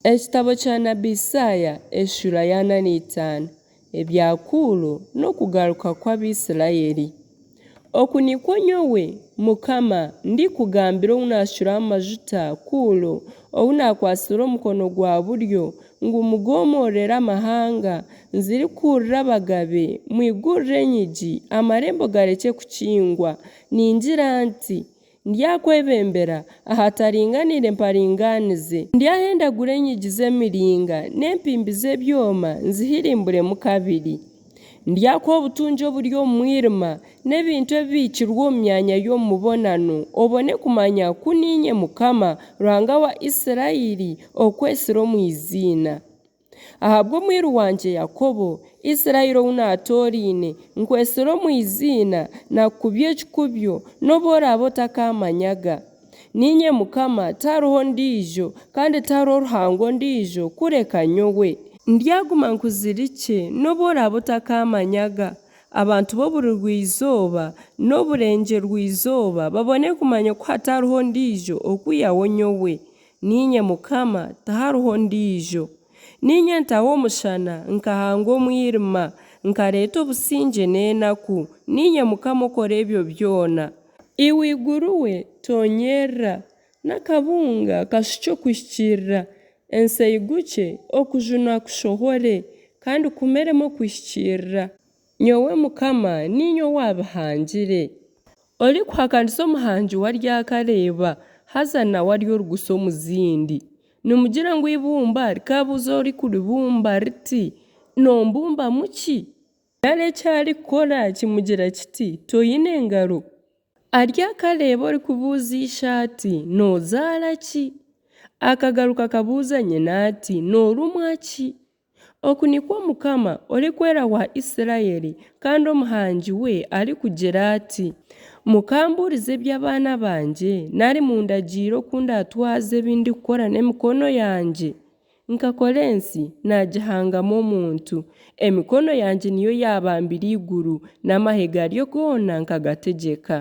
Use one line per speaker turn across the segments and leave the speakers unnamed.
Ekitabo kya nabi Isaaya eshuura ya 45, Ebya Kuuro n'okugaruka kw'Abaisiraeli. Oku nikwo nyowe Mukama ndikugambira ou naashukire amajuta Kuuro, ou naakwatsire omukono gwa buryo, ngu mmugomoorere amahanga, nzirikurire abagabe, mmwigurire enyigi, amarembo garekye kukingwa, ningira nti, Ndyakwebembera, ahataringaniire mparingaanize. Ndyahendagura enyigi z'emiringa n'empimbi z'ebyoma nzihirimburemu kabiri. Ndyakuha obutungi oburi omu mwirima, n'ebintu ebibiikirwe omu myanya y'omu mubonano, obone kumanya ku niinye Mukama, Ruhanga wa Isiraeli, okwetsire omu iziina. Ahabw'omwiru wangye Yakobo, Isiraeli ou naatooraine, nkwetsire omu iziina, naakukubya ekikubyo, nobu oraabe otakammanyaga. Niinye Mukama, tihariho ondiijo, kandi tihariho Ruhanga ondiijo kureka nyowe. Ndyaguma nkuzirikye, nobu oraabe otakammanyaga, abantu b'oburugwa-izooba n'oburengyerwa-izooba babone kumanya ku hatariho ondiijo okwihaho nyowe. Niinye Mukama, tihariho ondiijo. Niinye ntaho omushana, nkahanga omwirima, nkareeta obusingye n'enaku. Niinye Mukama okora ebyo byona. Iwe iguru we, toonyerera, n'akabunga kashukye okuhikiirira, ensi eigukye, okujunwa kushohore, kandi kumeremu okuhikiirira. Nyowe Mukama niinye owaabihangire. Orikuhakanisa Omuhangi we aryakareeba, haza nawe ari origusa omu zindi. Nimugira ngu eibumba rikaabuuza orikuribumba riti, Nombumbamu ki? Nari eki arikukora kimugira kiti, Toine ngaro? Aryakareeba orikubuuza ishe ati, Noozaara ki? Akagaruka akabuuza nyina ati, Noorumwa ki? Oku nikwo Mukama, Orikwera wa Isiraeli, kandi Omuhangi we arikugira ati, Mukambuuriza eby'abaana bangye, nari mundagiire oku ndaatwaze ebi ndikukora n'emikono yangye? Nkakora ensi, naagihangamu omuntu. Emikono yangye niyo yaabambire eiguru, n'amahe gaaryo goona nkagategyeka.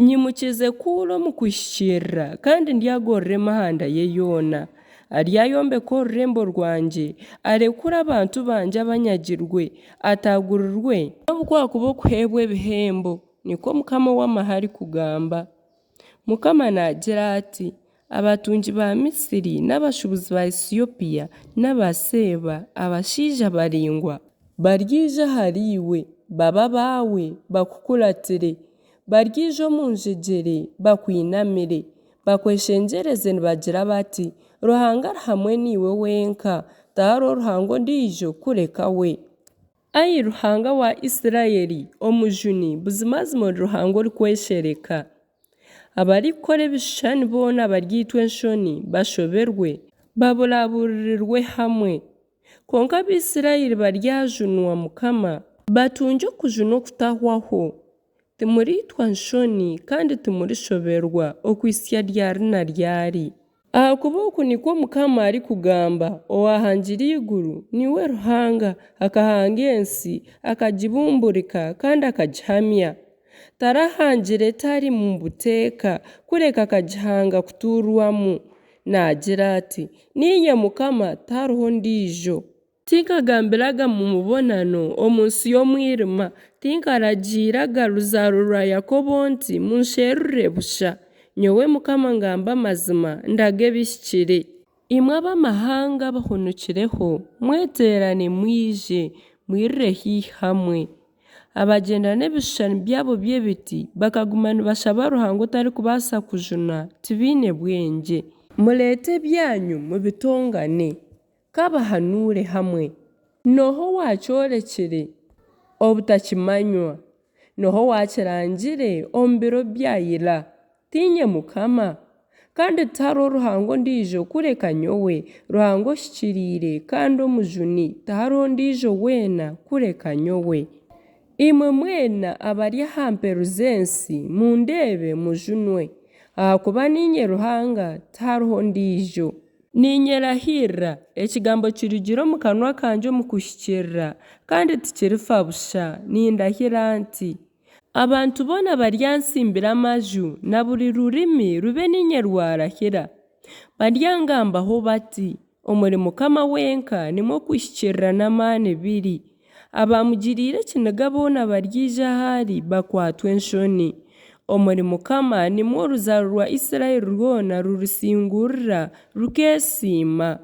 Nyimukize Kuuro omu kuhikiirira, kandi ndyagorora emihanda ye yoona. Aryayombeka orurembo rwangye, arekure abantu bangye abanyagirwe, ataagurirwe, nobu kwakuba okuheebwa ebihembo, nikwo Mukama ow'amahe arikugamba. Mukama naagira ati, Abatungi ba Misiri n'abashuubuzi ba Esiopia n'aba Seeba, abashaija baraingwa, baryaija ahariiwe, babe abaawe, bakukuratire. Baryaija omu njegyere, bakwinamire, bakweshengyereze nibagira bati, Ruhanga ari hamwe naiwe wenka, tihariho ruhanga ondiijo kureka we. Ai Ruhanga wa Isiraeli, Omujuni, buzimazima ori Ruhanga orikweshereka. Abarikukora ebishushani boona baryaitwa enshoni, bashoberwe, baburaburirwe hamwe. Kwonka Abaisiraeli baryajunwa Mukama, batungye okujunwa okutahwaho. Timuriitwa nshoni kandi timurishoberwa okuhitsya ryari na ryari. Ahakuba oku nikwo Mukama arikugamba, owaahangire eiguru, niwe Ruhanga, akahanga ensi, akagibumburika kandi akagihamya. Tarahangire etari mu buteeka, kureka akagihanga kutuurwamu. Naagira ati, Niinye Mukama, tihariho ondiijo. Tinkagambiraga mu mubonano omu nsi y'omwirima, tinkaragiiraga ruzaaro rwa Yakobo nti, Munsherure busha. Nyowe Mukama ngamba amazima, ndaga ebihikire. Imwe ab'amahanga abahonokireho, mweteerane mwije, mwirire haihi hamwe. Abagyenda n'ebishushani byabo by'ebiti bakaguma nibashaba Ruhanga otarikubaasa kujuna, tibaine bwengye. Mureete ebyanyu mubitongane. Ka bahanuure hamwe. N'oha owaakyorekire obutakimanywa? N'oha owaakirangire omu biro bya ira? Tiinye Mukama? Kandi tihariho Ruhanga ondiijo kureka nyowe, Ruhanga ohikiriire kandi Omujuni, tihariho ondiijo weena kureka nyowe. Imwe mwena abari aha mperu z'ensi, mundeebe mujunwe, ahakuba niinye Ruhanga, tihariho ondiijo. Niinyerahirira, ekigambo kirugire omu kanwa kangye omu kuhikiirira, kandi tikirifa busha, nindahira nti, Abantu boona baryantsimbira amaju, na buri rurimi rube niinye rwarahira. Baryangambaho bati, Omuri Mukama wenka nimwo okuhikiirira n'amaani biri. Abamugiriire ekiniga boona baryaija ah'ari bakwatwe enshoni. Omuri Mukama nimwo oruzaaro rwa Isiraeli rwona rurisingurira, rukeesiima.